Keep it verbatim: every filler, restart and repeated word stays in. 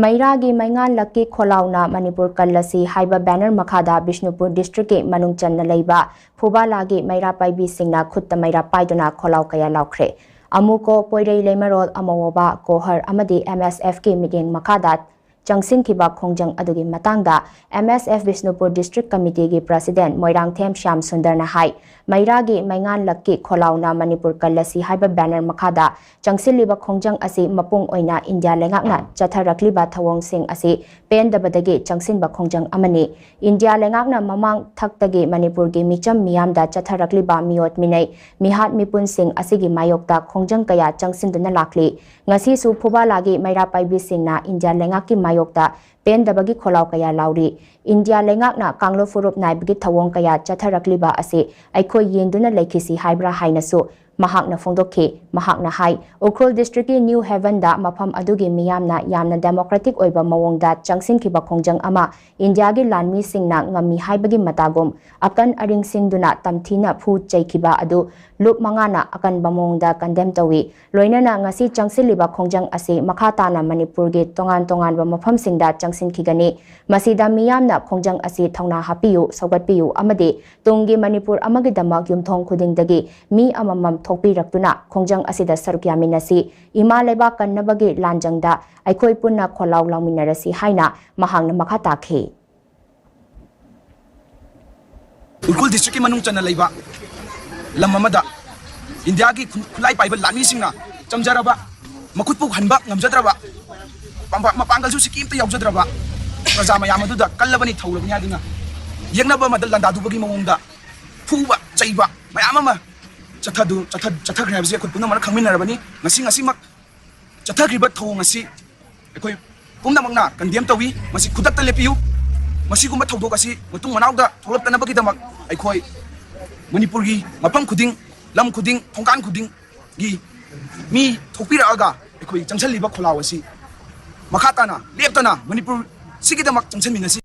ꯃꯩꯔꯥꯒꯤ ꯃꯩꯉꯥꯟ ꯂꯛꯀꯤ ꯈꯣꯜꯂꯥꯎꯅ ꯃꯅꯤꯄꯨꯔ ꯀꯜꯂꯁꯤ ꯍꯥꯏꯕ ꯕꯦꯅꯔ ꯃꯈꯥꯗ ꯕꯤꯁꯅꯨꯄꯨꯔ ꯗꯤꯁꯇ꯭ꯔꯤꯛꯀꯤ ꯃꯅꯨꯡ ꯆꯟꯅ ꯂꯩꯕ ꯐꯨꯕꯥꯂꯥꯒꯤ ꯃꯩꯔꯥ ꯄꯥꯏꯕꯤꯁꯤꯡꯅ ꯈꯨꯠꯇ ꯃꯩꯔꯥ ꯄꯥꯏꯗꯨꯅ ꯈꯣꯜꯂꯥꯎ ꯀꯌꯥ ꯂꯥꯎꯈ꯭ꯔꯦ꯫ ꯑꯃꯨꯀꯣ, ꯄꯣꯏꯔꯩ ꯂꯩꯃꯔꯣꯜ, ꯑꯃꯋꯣꯕꯥ, ꯀꯣꯍꯔ ꯑꯃꯗꯤ ꯑꯦꯝ ꯑꯦꯁ ꯑꯦꯐꯀꯤ ꯃꯤꯠꯌꯦꯡ ꯃꯈꯥꯗ ꯆꯪꯁꯤꯟꯈꯤꯕ ꯈꯣꯡꯖꯪ ꯑꯗꯨꯒꯤ ꯃꯇꯥꯡꯗ M S F Bishnupur district ꯀꯃꯤꯇꯤꯒꯤ ꯄ꯭ꯔꯁꯤꯗꯦꯟ ꯃꯣꯏꯔꯥꯡꯊꯦꯝ ꯁ꯭ꯌꯥꯝ ꯁꯨꯟꯗꯔꯅ ꯍꯥꯏ, ꯃꯩꯔꯥꯒꯤ ꯃꯩꯉꯥꯟ ꯂꯛꯀꯤ ꯈꯣꯜꯂꯥꯎꯅ ꯃꯅꯤꯄꯨꯔ ꯀꯜꯂꯁꯤ ꯍꯥꯏꯕ ꯕꯦꯅꯔ ꯃꯈꯥꯗ ꯆꯪꯁꯤꯜꯂꯤꯕ ꯈꯣꯡꯖꯪ ꯑꯁꯤ ꯃꯄꯨꯡ ꯑꯣꯏꯅ ꯏꯟꯗꯤꯌꯥ ꯂꯩꯉꯥꯛꯅ ꯆꯠꯊꯔꯛꯂꯤꯕ ꯊꯧꯑꯣꯡꯁꯤꯡ ꯑꯁꯤ ꯄꯦꯟꯗꯕꯗꯒꯤ ꯆꯪꯁꯤꯟꯕ ꯈꯣꯡꯖꯪ ꯑꯃꯅꯤ꯫ ꯏꯟꯗꯤꯌꯥ ꯂꯩꯉꯥꯛꯅ ꯃꯃꯥꯡ ꯊꯛꯇꯒꯤ ꯃꯅꯤꯄꯨꯔꯒꯤ ꯃꯤꯆꯝ ꯃꯤꯌꯥꯝꯗ ꯆꯠꯊꯔꯛꯂꯤꯕ ꯃꯤꯑꯣꯠ ꯃꯤꯅꯩ, ꯃꯤꯍꯥꯠ ꯃꯤꯄꯨꯟꯁꯤꯡ ꯑꯁꯤꯒꯤ ꯃꯥꯌꯣꯛꯇ ꯈꯣꯡꯖꯪ ꯀꯌꯥ ꯆꯪꯁꯤꯟꯗꯨꯅ ꯂꯥꯛꯂꯤ꯫ ꯉꯁꯤꯁꯨ ꯐꯨꯕꯥꯂꯥꯒꯤ ꯃꯩꯔꯥ ꯄꯥꯏꯕꯤꯁꯤꯡꯅ ꯏꯟꯗꯤꯌꯥ ꯂꯩꯉꯥꯛꯀꯤ ꯃꯥꯌꯣꯛꯇ ꯄꯦꯟꯗꯕꯒꯤ ꯈꯣꯜꯂꯥꯎ ꯀꯌꯥ ꯂꯥꯎꯔꯤ꯫ ꯏꯟꯗꯤꯌꯥ ꯂꯩꯉꯥꯛꯅ ꯀꯥꯡꯂꯨꯞ ꯐꯨꯔꯨꯞ ꯅꯥꯏꯕꯒꯤ ꯊꯧꯑꯣꯡ ꯀꯌꯥ ꯆꯠꯊꯔꯛꯂꯤꯕ ꯑꯁꯤ ꯑꯩꯈꯣꯏ ꯌꯦꯡꯗꯨꯅ ꯂꯩꯈꯤꯁꯤ ꯍꯥꯏꯕ꯭ꯔꯥ ꯍꯥꯏꯅꯁꯨ ꯃꯍꯥꯛꯅ ꯐꯣꯡꯗꯣꯛꯈꯤ꯫ ꯃꯍꯥꯛꯅ ꯍꯥꯏ, ꯎꯈ꯭ꯔꯨꯜ ꯗꯤꯁꯇ꯭ꯔꯤꯛꯀꯤ ꯅ꯭ꯌꯨ ꯍꯦꯚꯟꯗ ꯃꯐꯝ ꯑꯗꯨꯒꯤ ꯃꯤꯌꯥꯝꯅ ꯌꯥꯝꯅ ꯗꯦꯃꯣꯀ꯭ꯔꯦꯇꯤꯛ ꯑꯣꯏꯕ ꯃꯑꯣꯡꯗ ꯆꯪꯁꯤꯟꯈꯤꯕ ꯈꯣꯡꯖꯪ ꯑꯃ ꯏꯟꯗꯤꯌꯥꯒꯤ ꯂꯥꯟꯃꯤꯁꯤꯡꯅ ꯉꯝꯃꯤ ꯍꯥꯏꯕꯒꯤ ꯃꯇꯥꯒꯨꯝ ꯑꯀꯟ ꯑꯔꯤꯡꯁꯤꯡꯗꯨꯅ ꯇꯝꯊꯤꯅ ꯐꯨ ꯆꯩꯈꯤꯕ ꯑꯗꯨ ꯂꯨꯞ ꯃꯉꯥꯅ ꯑꯀꯟꯕ ꯃꯑꯣꯡꯗ ꯀꯟꯗꯦꯝ ꯇꯧꯏ꯫ ꯂꯣꯏꯅꯅ ꯉꯁꯤ ꯆꯪꯁꯤꯜꯂꯤꯕ ꯈꯣꯡꯖꯪ ꯑꯁꯤ ꯃꯈꯥ ꯇꯥꯅ ꯃꯅꯤꯄꯨꯔꯒꯤ ꯇꯣꯉꯥꯟ ꯇꯣꯉꯥꯟꯕ ꯃꯐꯝꯁꯤꯡꯗ ꯆꯪꯁꯤꯟꯈꯤꯒꯅꯤ꯫ ꯃꯁꯤꯗ ꯃꯤꯌꯥꯝꯅ ꯈꯣꯡꯖꯪ ꯑꯁꯤ ꯊꯧꯅꯥ ꯍꯥꯞꯄꯤꯌꯨ, ꯁꯧꯒꯠꯄꯤꯌꯨ ꯑꯃꯗꯤ ꯇꯨꯡꯒꯤ ꯃꯅꯤꯄꯨꯔ ꯑꯃꯒꯤꯗꯃꯛ ꯌꯨꯝꯊꯣꯡ ꯈꯨꯗꯤꯡꯗꯒꯤ ꯃꯤ ꯑꯃꯃꯝ ꯊꯣꯛꯄꯤꯔꯛꯇꯨꯅ ꯈꯣꯡꯖꯪ ꯑꯁꯤꯗ ꯁꯔꯨꯛ ꯌꯥꯃꯤꯟꯅꯁꯤ꯫ ꯏꯃꯥ ꯂꯩꯕꯥꯛ ꯀꯟꯅꯕꯒꯤ ꯂꯥꯟꯖꯪꯗ ꯑꯩꯈꯣꯏ ꯄꯨꯟꯅ ꯈꯣꯜꯂꯥꯎ ꯂꯥꯎꯃꯤꯟꯅꯔꯁꯤ ꯍꯥꯏꯅ ꯃꯍꯥꯛꯅ ꯃꯈꯥ ꯇꯥꯈꯤ꯫ ꯎꯈ꯭ꯔꯨꯜ ꯗꯤꯁꯇ꯭ꯔꯤꯛꯀꯤ ꯃꯅꯨꯡ ꯆꯟꯅ ꯂꯩꯕ ꯂꯝ ꯑꯃꯗ ꯏꯟꯗꯤꯌꯥꯒꯤ ꯈꯨ- ꯈꯨꯠꯂꯥꯏ ꯄꯥꯏꯕ ꯂꯥꯟꯃꯤꯁꯤꯡꯅ ꯆꯪꯖꯔꯕ, ꯃꯈꯨꯠꯄꯨ ꯍꯟꯕ ꯉꯝꯖꯗ꯭ꯔꯕ, ꯄꯥꯝꯕ- ꯃꯄꯥꯡꯒꯜꯁꯨ ꯁꯤꯀꯤ ꯑꯃꯠꯇ ꯌꯥꯎꯖꯗ꯭ꯔꯕ ꯄ꯭ꯔꯖꯥ ꯃꯌꯥꯝ ꯑꯗꯨꯗ ꯀꯜꯂꯕꯅꯤ, ꯊꯧꯔꯕꯅꯤ ꯍꯥꯏꯗꯨꯅ ꯌꯦꯛꯅꯕ ꯑꯃꯗ ꯂꯥꯟꯗꯥꯗꯨꯕꯒꯤ ꯃꯑꯣꯡꯗ ꯐꯨꯕ ꯆꯩꯕ ꯃꯌꯥꯝ ꯑꯃ ꯆꯠꯊꯗꯨ- ꯆꯠꯊ- ꯆꯠꯊꯈ꯭ꯔꯦ ꯍꯥꯏꯕꯁꯤ ꯑꯩꯈꯣꯏ ꯄꯨꯝꯅꯃꯛꯅ ꯈꯪꯃꯤꯟꯅꯔꯕꯅꯤ꯫ ꯉꯁꯤ ꯉꯁꯤꯃꯛ ꯆꯠꯊꯈ꯭ꯔꯤꯕ ꯊꯧꯑꯣꯡ ꯑꯁꯤ ꯑꯩꯈꯣꯏ ꯄꯨꯝꯅꯃꯛꯅ ꯀꯟꯗꯦꯝ ꯇꯧꯏ꯫ ꯃꯁꯤ ꯈꯨꯗꯛꯇ ꯂꯦꯞꯄꯤꯌꯨ꯫ ꯃꯁꯤꯒꯨꯝꯕ ꯊꯧꯗꯣꯛ ꯑꯁꯤ ꯃꯇꯨꯡ ꯃꯅꯥꯎꯗ ꯊꯣꯛꯂꯛꯇꯅꯕꯒꯤꯗꯃꯛ ꯑꯩꯈꯣꯏ ꯃꯅꯤꯄꯨꯔꯒꯤ ꯃꯐꯝ ꯈꯨꯗꯤꯡ, ꯂꯝ ꯈꯨꯗꯤꯡ, ꯊꯣꯡꯒꯥꯟ ꯈꯨꯗꯤꯡꯒꯤ ꯃꯤ ꯊꯣꯛꯄꯤꯔꯛꯑꯒ ꯑꯩꯈꯣꯏ ꯆꯪꯁꯤꯜꯂꯤꯕ ꯈꯣꯜꯂꯥꯎ ꯑꯁꯤ ꯃꯈꯥ ꯇꯥꯅ ꯂꯦꯞꯇꯅ ꯃꯅꯤꯄꯨꯔ ꯁꯤꯒꯤꯗꯃꯛ ꯆꯪꯁꯤꯟꯃꯤꯟꯅꯁꯤ꯫